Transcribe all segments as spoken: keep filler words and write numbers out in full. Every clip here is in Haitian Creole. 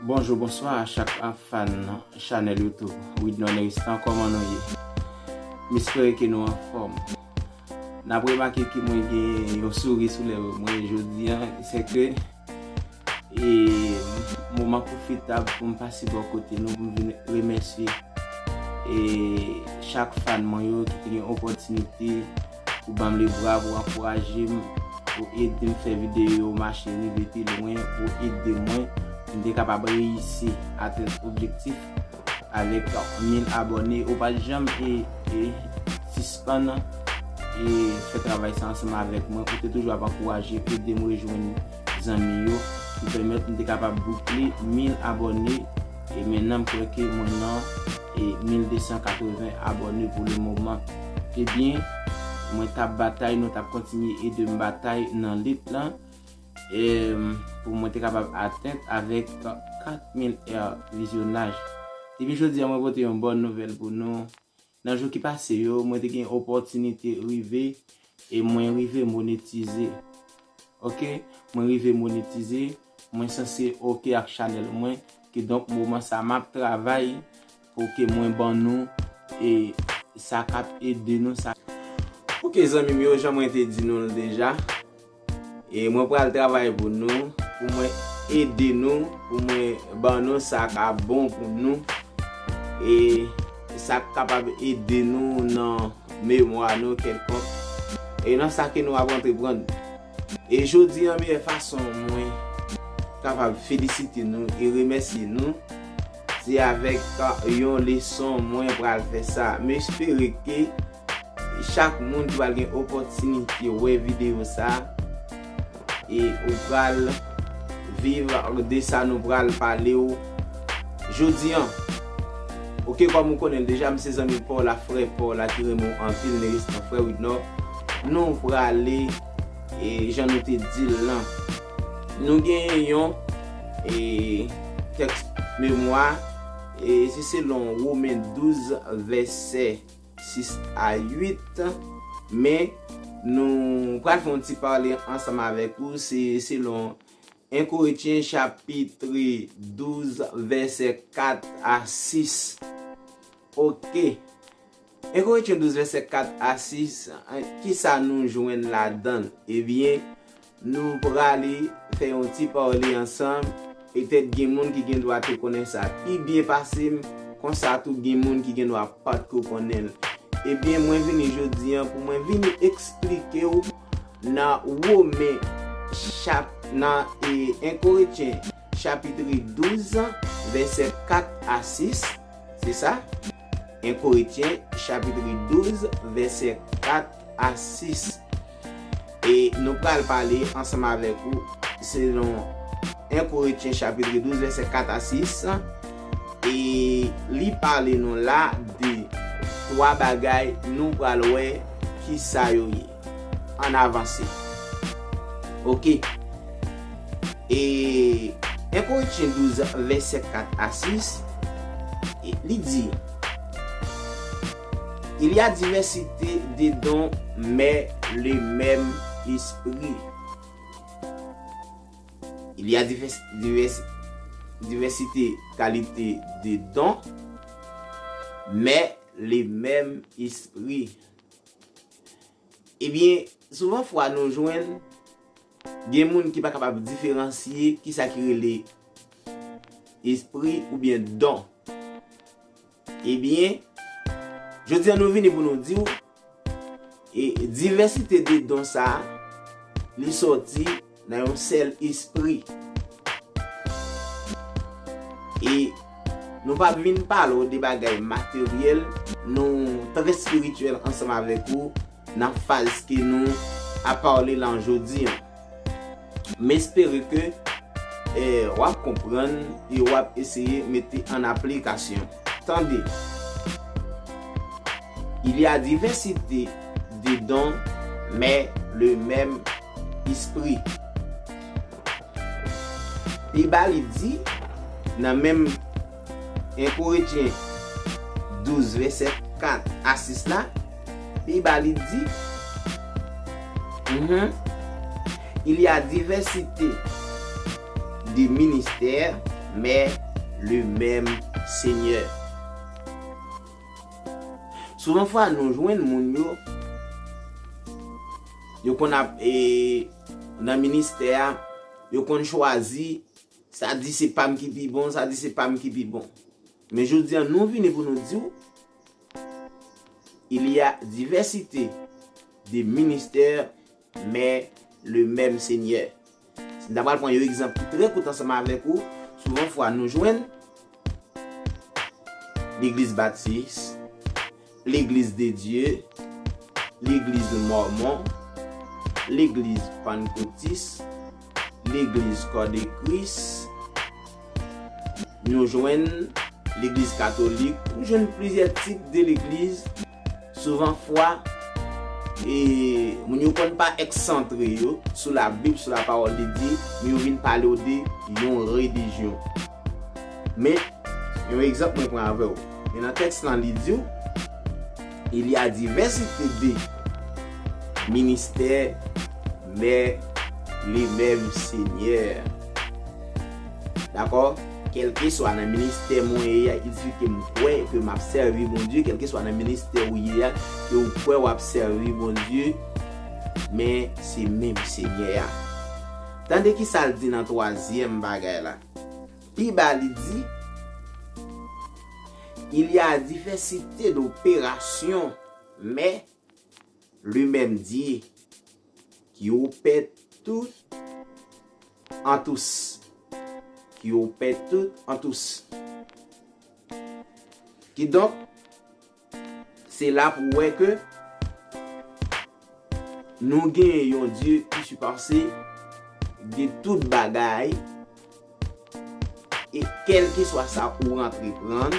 Bonjou, bonswa a chak fan chanèl YouTube Widnor Neristan, kòman nou ye? M espere ke nou anfòm. N ap remake ke mwen gen yon souri sou lèv mwen jodi a, se ke e moman pwofitab pou m pase bò kote nou, pou m vin remèsye e chak fan mwen yo ki te gen opòtinite pou ban m lebra, pou ankouraje m, pou ede m fè videyo yo mache rive pi lwen, pou ede mwen pou m te kapab reyisi atenn objektif avèk mil abòne. Ou pa t janm e, e sispann e fè travay sa ansanm avèk mwen. Ou te toujou ap ankouraje, ede m rejwenn zanmi yo, ki pèmèt m te kapab boukle mil abòne. E mentnan, m kwè ke mwen nan e mil de san katreven abòne pou le moman. Ebyen, mwen t ap batay, nou t ap kontinye ede m batay nan lit lan, e pou mwen te kapab atenn avèk kat mil è vizyonaj. Epi jodi a, mwen pote yon bòn nouvèl pou nou. Nan jou ki pase yo, mwen te gen opòtinite rive, e mwen rive monetize. Oke, mwen rive monetize, mwen sanse oke ak chanèl mwen, kidonk moman sa m ap travay pou ke mwen ban nou e sa k ap ede nou, sa. Oke, zanmi m yo, jan mwen te di nou l deja, e mwen pral travay pou nou, pou mwen ede nou, pou mwen ban nou sa k ap bon pou nou, e sa k kapab ede nou nan memwa nou kèlkonk, e nan sa ke nou ap antreprann. E jodi a, meyè fason mwen kapab felisite nou e remèsye nou, se avèk yon leson mwen pral fè sa. M espere ke chak moun ki pral gen opòtinite wè videyo sa, e ou pral viv de sa nou pral pale w jodi an. Oke, kòm ou konnen l deja, m se zanmi pa w la, frè pa w la ki renmen w anpil, Neristan, frè Widnor. Nou prale, e jan nou te di l lan. Nou genyen yon e tèks memwa, e se selon Women douz, vèsè sis a uit, men nou pral fè yon ti pale ansanm avèk ou, se selon en Korentyen chapit douz, vèsè kat a sis. Oke. en Korentyen douz, vèsè kat a sis, kisa nou jwenn ladan l? Ebyen, nou prale fè yon ti pale ansanm. Petèt gen moun ki gen dwa te konnen sa pi byen pase m, konsa tou gen moun ki gen dwa pa t ko konnen l. Ebyen, mwen vini jodi a pou mwen vini eksplike w nan Women chap-, nan, e, en Korentyen chapit douz, vèsè kat a sis, se sa? en Korentyen chapit douz, vèsè kat a sis. E nou pral pale ansanm avèk ou selon en Korentyen chapit douz, vèsè kat a sis. E li pale nou la de twa bagay, nou pral wè kisa yo ye. Ann avanse. Oke. E en Korentyen douz, vèsè kat a sis, e li di, Il y a diversité de dons, mais le même esprit. Il y a divès-, divès-, diversité qualité de dons, mais le même esprit. Ebyen, souvan fwa nou jwenn gen moun ki pa kapab diferansye kisa ki rele espri oubyen don. Ebyen, jodi a nou vini pou nou di w, e divèsite de don sa a, li sòti nan yon sèl espri. E nou p ap vin pale w de bagay materyèl, nou trè espirityèl ansanm avèk ou nan faz ke nou ap pale la jodi a. M espere ke, eh, w ap konprann e w ap eseye mete an aplikasyon. Tande. Il y a diversité de dons, mais le même esprit. Pi ba li di, nan menm en Korentyen douz, vèsè kat a sis la, pi ba li di, mhm, il y a diversité de ministères, mais le même Seigneur. Souvan fwa, nou jwenn moun yo, yo konn ap, e, nan ministè a, yo konn chwazi, sa di se pa m ki pi bon, sa di se pa m ki pi bon. Men jodi a, nou vini pou nou di w, il y a diversité de ministères, mais le même Seigneur. Si n ta pral pran yon egzanp ki trè kout ansanm avèk ou, souvan fwa nou jwenn Legliz Batis, Legliz de Dye, Legliz Mòmon, Legliz Pannkotis, Legliz Kò de Kris, nou jwenn Legliz Katolik, nou jwenn plizyè tip de legliz. Souvan fwa, e, moun yo konn pa eksantre yo sou Labib, sou la parole de Dieu, men yo vin pale w de yon relijyon. Men, yon egzanp mwen pran avè w. Men nan tèks lan, li di w, il y a diversité de ministères, mais le même Seigneur. Dakò? Kèlkeswa nan ministè mwen ye a, il suffit ke m kwè ke m ap sèvi Bondye, kèlkeswa nan ministè ou ye a, ke ou kwè w ap sèvi Bondye, men se menm Senyè a. Tande ki sa l di nan twazyèm bagay la. Pi ba li di, il y a diversité d'opérations, mais le même Dieu qui opère tout en tous. Qui opère tout en tous. Kidonk, se la pou w wè ke nou genyen yon Dye ki sipase de tout bagay, e kèlkeswa sa ou antreprann,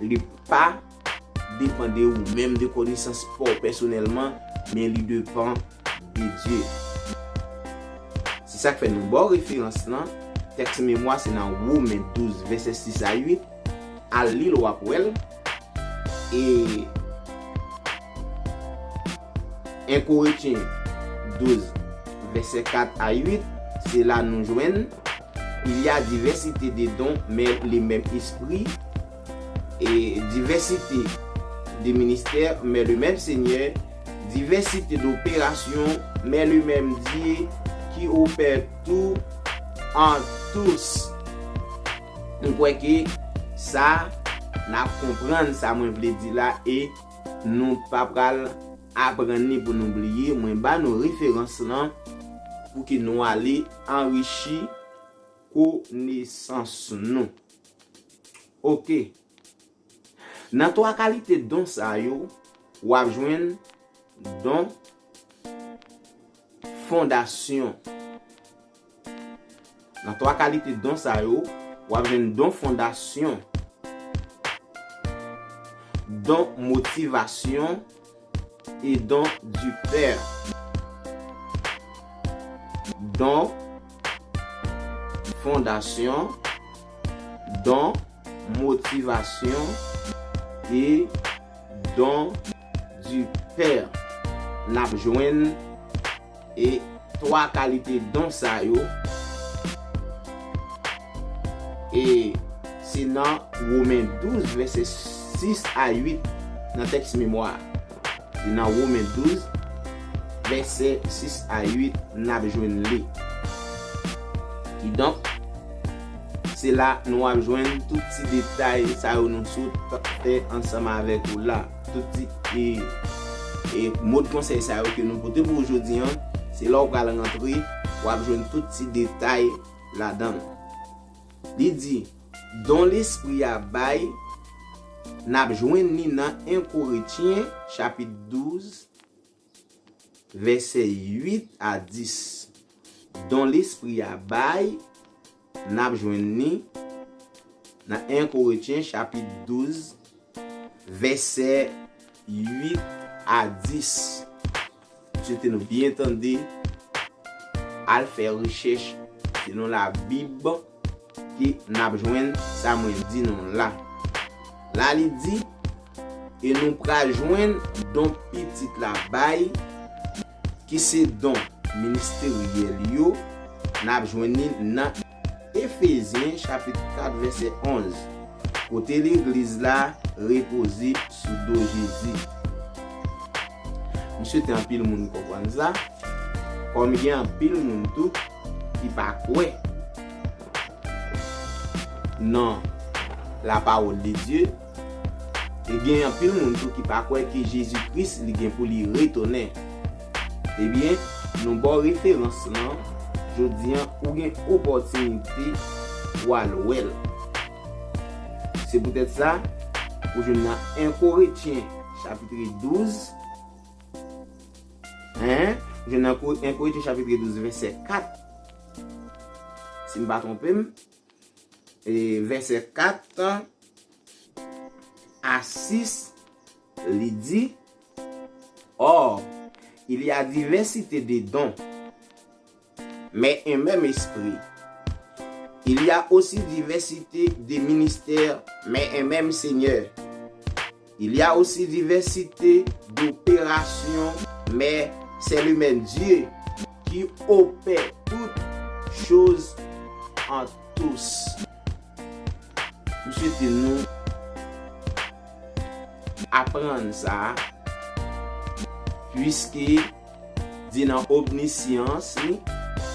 li pa depann de ou menm, de konesans pa w pèsonèlman, men li depann de Dye. Se sa k fè nou ba w referans lan. Tèks memwa se nan Women douz, vèsè sis a uit. Al li l, w ap wè l. E en Korentyen douz, vèsè kat a uit, se la nou jwenn, il y a diversité de dons, mais le même esprit, et diversité de ministères, mais le même Seigneur, diversité d'opérations, mais le même Dieu qui opère tout en tous. M kwè ke sa, n ap konprann sa mwen vle di la, e nou pa pral aprann li pou nou bliye. Mwen ba nou referans lan pou ke nou ale anrichi konesans nou. Oke. Nan twa kalite don sa yo, w ap jwenn don fondasyon. Nan twa kalite don sa yo, w ap jwenn don fondasyon, don motivasyon e don du père. Don fondasyon, don motivasyon e don du père. N ap jwenn e twa kalite don sa yo. E se nan Women douz, vèsè sis a uit, nan tèks memwa. Se nan Women douz, vèsè sis a uit, n ap jwenn li. Kidonk, se la nou ap jwenn tout ti detay sa yo nou sot fè ansanm avèk ou la. Tout ti, e, e, mo de konsèy sa yo ke nou pote pou ou jodi an, se la w pral rantre, w ap jwenn tout ti detay ladan l. Li di, don Lespri a bay, n ap jwenn li nan en Korentyen, chapit douz, vèsè uit a dis. Don Lespri a bay, n ap jwenn li nan en Korentyen, chapit douz, vèsè uit a dis. M swete nou byen tande, al fè rechèch selon Labib, ke n ap jwenn sa mwen di nou la. La li di, e nou pral jwenn don pitit la bay, ki se don ministeryèl yo, n ap jwenn li nan Efezyen chapit kat vèsè onz, kote legliz la repoze sou do Jezi. M swete anpil moun konprann sa, kòm gen anpil moun tou ki pa kwè nan la parole de Dieu, e gen anpil moun tou ki pa kwè ke Jezi Kris li gen pou li retounen. Ebyen, nou ba w referans lan, jodi an, ou gen opòtinite pou al wè l. Se poutèt sa, ou jwenn nan en Korentyen, chapit douz, en, ou jwenn nan Ko-, en Korentyen, chapit douz, vèsè kat, si m pa twonpe m, e vèsè kat a sis, li di, Or, il y a diversité de dons, mais un même esprit. Il y a aussi diversité de ministères, mais un même Seigneur. Il y a aussi diversité d'opérations, mais c'est le même Dieu qui opère toutes choses en tous. M swete nou aprann sa, puiske Dye nan omnisiyans li,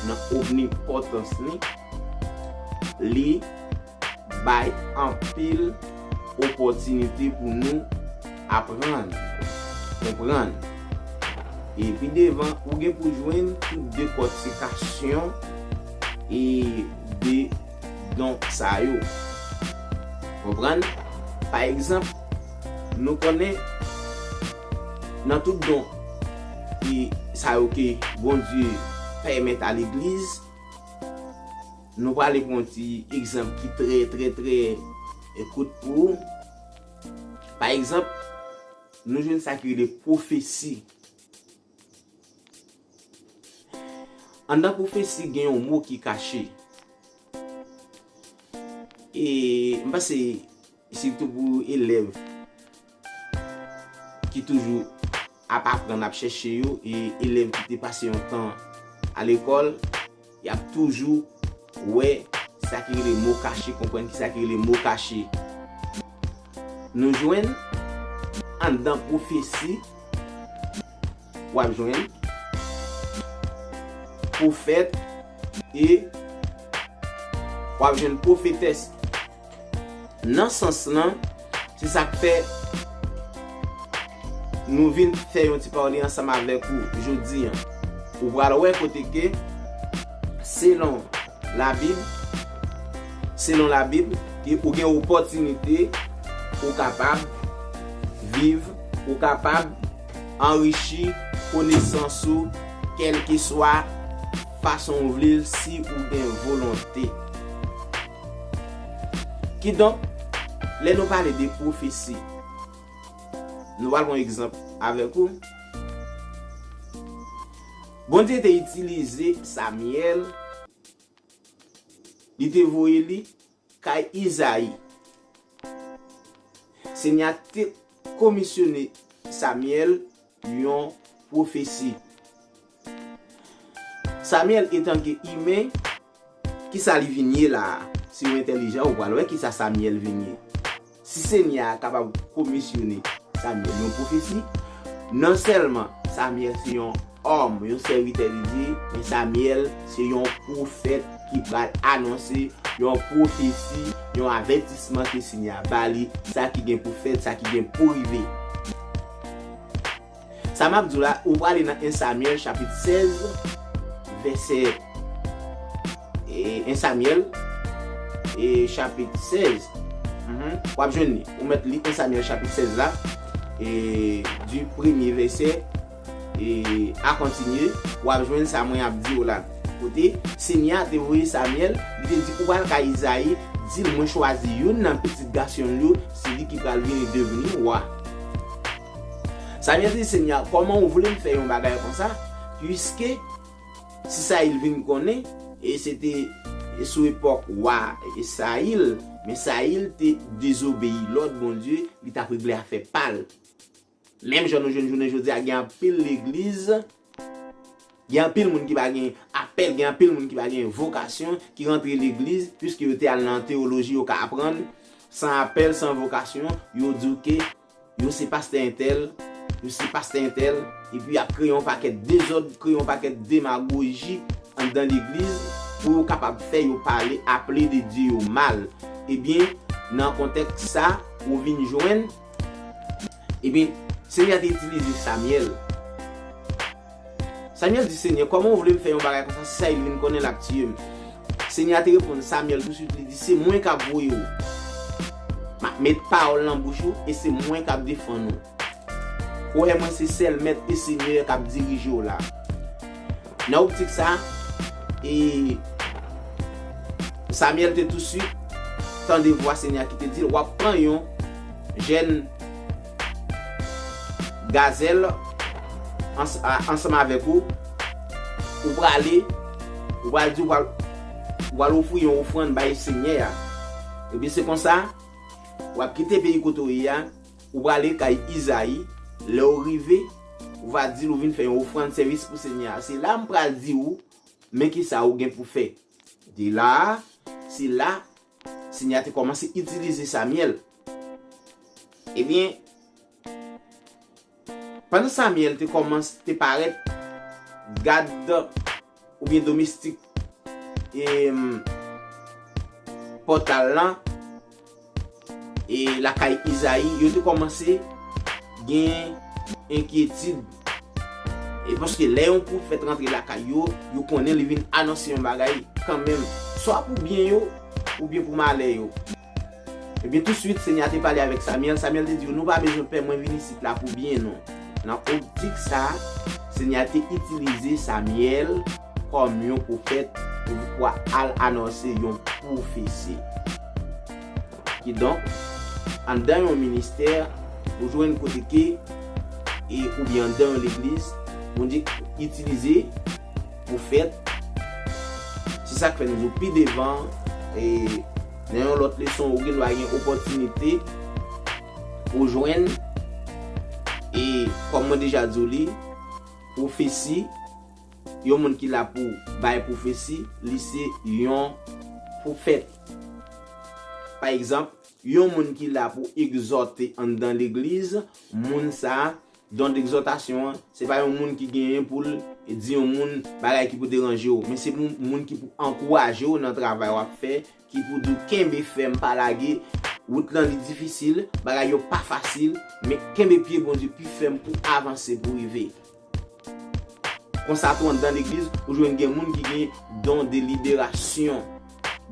nan omnipotans li, li bay anpil opòtinite pou nou aprann, konprann. E pi devan, ou gen pou jwenn tout dekòtikasyon e de don sa yo. Konprann? Pa egzanp, nou konnen nan tout don e sa yo ke Bondye pèmèt a legliz, nou prale pran yon ti egzanp ki trè, trè, trè, e, kout pou ou. Pa egzanp, nou jwenn sa ki rele pwofesi. Anndan pwofesi, gen yon mo ki kache. E m panse, sitou pou elèv ki toujou ap aprann, ap chèche yo, e elèv ki te pase yon tan alekòl, y ap toujou wè sa ki rele mo kache, konprann ki sa ki rele mo kache. Nou jwenn anndan pwofesi, w ap jwenn pwofèt e w ap jwenn pwofetès. Nan sans lan, se sa k fè nou vin fè yon ti pale ansanm avèk ou jodi an. Ou pral wè kote ke, selon Labib, selon Labib, ke ou gen opòtinite, ou kapab viv, ou kapab anrichi konesans ou, kèlkeswa fason ou vle l, si ou gen volonte. Kidonk, lè nou pale de pwofesi, nou pral pran yon egzanp avèk ou. Bondye te itilize Samyèl, li te voye li kay Izayi. Senyè a te komisyone Samyèl yon pwofesi. Samyèl, etanke imen, kisa li vin ye la a? Si w entèlijan, ou pral wè kisa Samyèl vin ye. Si Senyè a kapab komisyone Samyèl yon pwofesi, non sèlman Samyèl se yon òm, yon sèvitè de Dye, men Samyèl se yon pwofèt ki pral anonse yon pwofesi, yon avètisman ke Senyè a ba li, sa ki gen pou fèt, sa ki gen pou rive. Sa m ap di w la, ou prale nan en Samyèl chapit sèz, vèsè, e, en Samyèl, e, chapit sèz. Mhm. W ap jwenn li. Ou mèt li en Samyèl chapit sèz la, e, di premye vèsè, e, a kontinye, w ap jwenn sa mwen ap di w la. Kote Senyè a te voye Samyèl, li te di, ou pral kay Izayi, di l mwen chwazi youn nan pitit gason l yo, se li ki pral vini devni wa. Samyèl di Senyè a, kòman ou vle m fè yon bagay konsa? Piske si Sayil vin konnen, e se te e sou epòk wa Sayil, men Sayil te dezobeyi lòd Bondye, li t ap regle afè pa l. Menm jan nou jwenn jounen jodi a, gen anpil legliz, gen anpil moun ki pa gen apèl, gen anpil moun ki pa gen vokasyon, ki rantre legliz, piske yo te al nan teyoloji, yo ka aprann, san apèl, san vokasyon, yo di w ke yo se pastè entèl, yo se pastè entèl, epi y ap kreye yon pakèt dezòd, kreye yon pakèt demagoji anndan legliz pou yo kapab fè yo pale, aple de Dye yo mal. Ebyen, nan kontèks sa, ou vin jwenn, ebyen, Senyè a te itilize Samyèl. Samyèl di Senyè, "Kòman w vle m fè yon bagay konsa, si Sayil vin konnen l ap tiye m?" Senyè a te reponn Samyèl touswit, li di, "Se mwen k ap voye w. M ap met pawòl nan bouch ou e se mwen k ap defann ou. Ou wè mwen se sèl mèt e senyè k ap dirije w la." Nan optik sa, e Samyèl te touswit tande vwa Senyè a ki te di l, "W ap pran yon jèn gazèl ans-, a, ansanm avèk ou, ou prale, ou pral di, ou pral, ou pral ofri yon ofrann bay Senyè a. Epi se konsa, w ap kite peyi kote w ye a, ou prale kay Izayi, lè w rive, ou va di l ou vin fè yon ofrann sèvis pou Senyè a. Se la m pral di ou, men kisa ou gen pou fè." De la, se la, Senyè a te kòmanse itilize Samyèl. Ebyen, pandan Samyèl te kòmanse te parèt gad oubyen domestik, em, pòtal lan, e lakay Izayi, yo te kòmanse gen enkyetid. E paske lè yon pwofèt rantre lakay yo, yo konnen li vin anonse yon bagay kanmenm. Swa pou byen yo, oubyen pou malè yo. Ebyen, touswit, Senyè a te pale avèk Samyèl. Samyèl te di yo, "Nou pa bezwen pè, mwen vin isit la pou byen nou." Nan optik sa, Senyè a te itilize Samyèl kòm yon pwofèt pou, pou al anonse yon pwofesi. Kidonk, anndan yon ministè, ou jwenn kote ke, e, oubyen anndan yon legliz, Bondye itilize pwofèt. Se sa k fè nou di w pi devan, e, nan yon lòt leson, ou gen dwa gen opòtinite pou jwenn, e, kòm mwen deja di w li, pwofesi, yon moun ki la pou bay pwofesi, li se yon pwofèt. Pa egzanp, yon moun ki la pou egzòte anndan legliz, moun sa a, don degzòtasyon an, se pa yon moun ki genyen pou l di yon moun bagay ki pou deranje w, men se moun, moun ki pou ankouraje w nan travay w ap fè, ki pou di w, "Kenbe fèm, pa lage, wout lan li difisil, bagay yo pa fasil, men kenbe pye Bondye pi fèm pou avanse, pou rive." Konsa tou anndan legliz, ou jwenn gen moun ki gen don de liberasyon.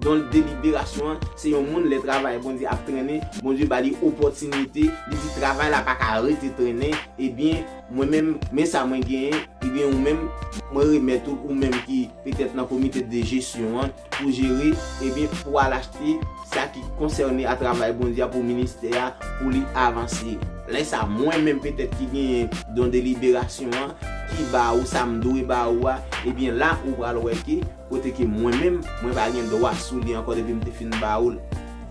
Don de liberasyon an, se yon moun lè travay Bondye ap trennen, Bondye ba li opòtinite, li di travay la pa ka rete trennen, ebyen, mwen menm, men sa mwen genyen, ebyen, ou menm, mwen remèt ou, ou menm ki petèt nan komite de jesyon an, pou jere, ebyen, pou al achte sa ki konsène a travay Bondye a pou ministè a, pou li avanse. Lè sa, mwen menm petèt ki genyen don de liberasyon an, ki ba ou sa m dwe ba ou a, ebyen la ou pral wè ke kote ke mwen menm, mwen pa gen dwa sou li ankò depi m te fin ba ou l.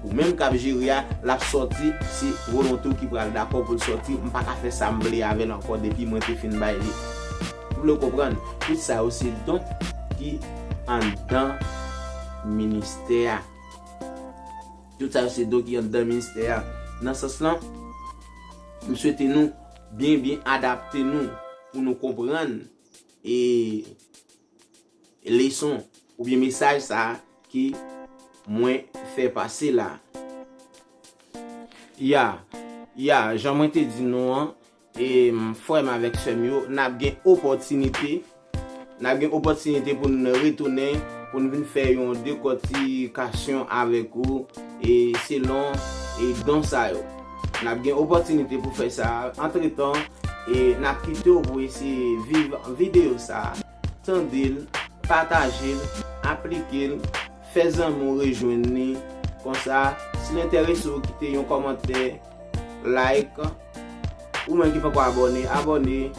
Ou menm k ap jere a, l ap sòti, se volonte w ki pral dakò pou l sòti, m pa ka fè sa m vle avè l ankò depi mwen te fin bay li. Ou vle konprann, tout sa yo se don ki anndan ministè a. Tout sa yo se don ki anndan ministè a. Nan sans lan, m swete nou byen, byen adapte nou pou nou konprann e leson oubyen mesaj sa a ke mwen fè pase la. Ya, ya, jan mwen te di nou an, e, m, frè m avèk sè m yo, n ap gen opòtinite, n ap gen opòtinite pou n retounen, pou n vin fè yon dekòtikasyon avèk ou, e selon, e don sa yo. N ap gen opòtinite pou fè sa. Antretan, e n ap kite w pou eseye viv videyo sa a. Tande l, pataje l, aplike l, fè zanmi w rejwenn li. Konsa, si l enterese w, kite yon kòmantè, like. Ou menm ki poko abòne, abòne.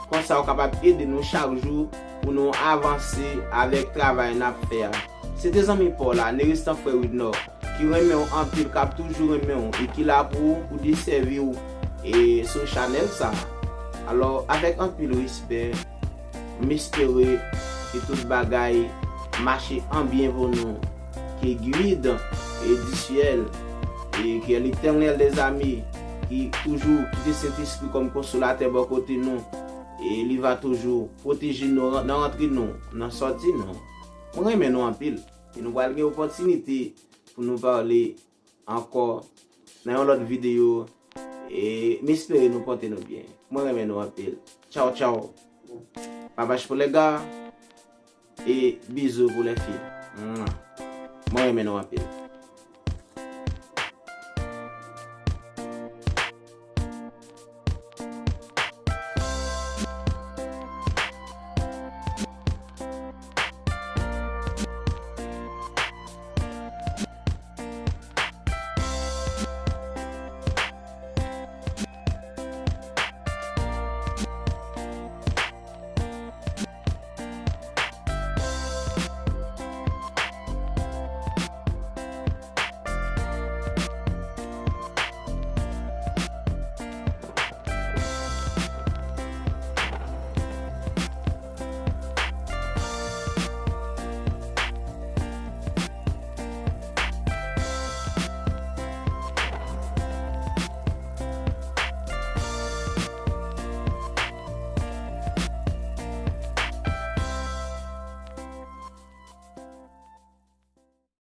Konsa, w kapab ede nou chak jou pou nou avanse avèk travay n ap fè a. Se te zanmi pa w la, Neristan frè Widnor, ki renmen w anpil, k ap toujou renmen w e ki la pou ou, pou desèvi w e sou chanèl sa. Alò, avèk anpil respè, m espere ke tout bagay mache an byen pou nou. Que guide et du ciel et que l'Éternel des armées ki toujou kite Sentespri kòm konsolatè bò kote nou e li va toujou pwoteje nou nan rantre nou, nan sòti nou. Mwen renmen nou anpil e nou pral gen opòtinite pou nou pale ankò nan yon lòt videyo e m espere nou pote nou byen. Mwen renmen nou anpil. Tchao tchao. Babach pou lè ga e bizou pou lè fi. Mwen renmen nou anpil.